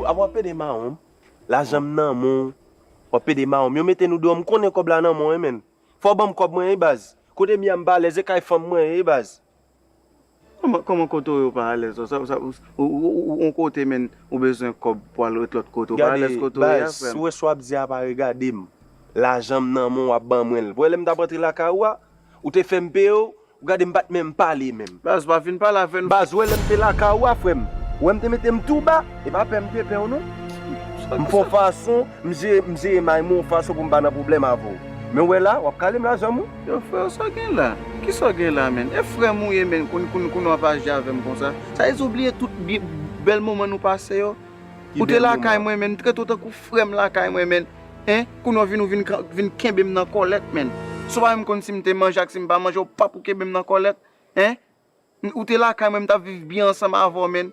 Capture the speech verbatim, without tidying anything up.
Apa w ap pede mawon m? Lajan m nan men w. W ap pede mawon m. Yo mete nou deyò, m konnen kòb la nan men w, wi, menn. Fò w ban m kòb mwen, wi, baz. Kote m ye a, m pa alèz, e kay fanm mwen ye, wi, baz. Kòman, kòman kote w ye w pa alèz? Sa, sa, ou, ou, ou, ou, yon kote, menn, ou bezwen kòb pou al ret lòt kote, ou pa alèz kote w ye a, frè m? Ou wè sa w ap di a pa regade m. Lajan m nan men w, w ap ban mwen l. Ou wè lè m t ap rantre lakay ou a, ou te fè m peye w, ou gade m pa t menm pale menm. Baz, pa vin pale avè n. Baz, ou wè lè m te lakay ou a, frè m. Ou wè m te mete m tou ba, e pa pè m te pè w non. M fè yon fason, m jere, m jere may mwen yon fason pou m pa nan pwoblèm avè w. Men w wè la, w ap kale m la, zanmi w. Yo, frè, sa w gen la? Kisa w gen la, menn? E frè m ou ye, menn, kounye kounye w ap aji avè m konsa? Sa vle di w bliye tout bèl moman nou pase yo? Ou te lakay mwen, menn, m trete w tankou frè m lakay mwen, menn. Hein? Kounye w vin, ou vin, vin kenbe m nan kòlèt, menn. Si w pa menm konn si m te manje ak si m pa manje, ou p ap pou kenbe m nan kòlèt. Hein? Ou te lakay mwen, m t ap viv byen ansanm avè w, menn.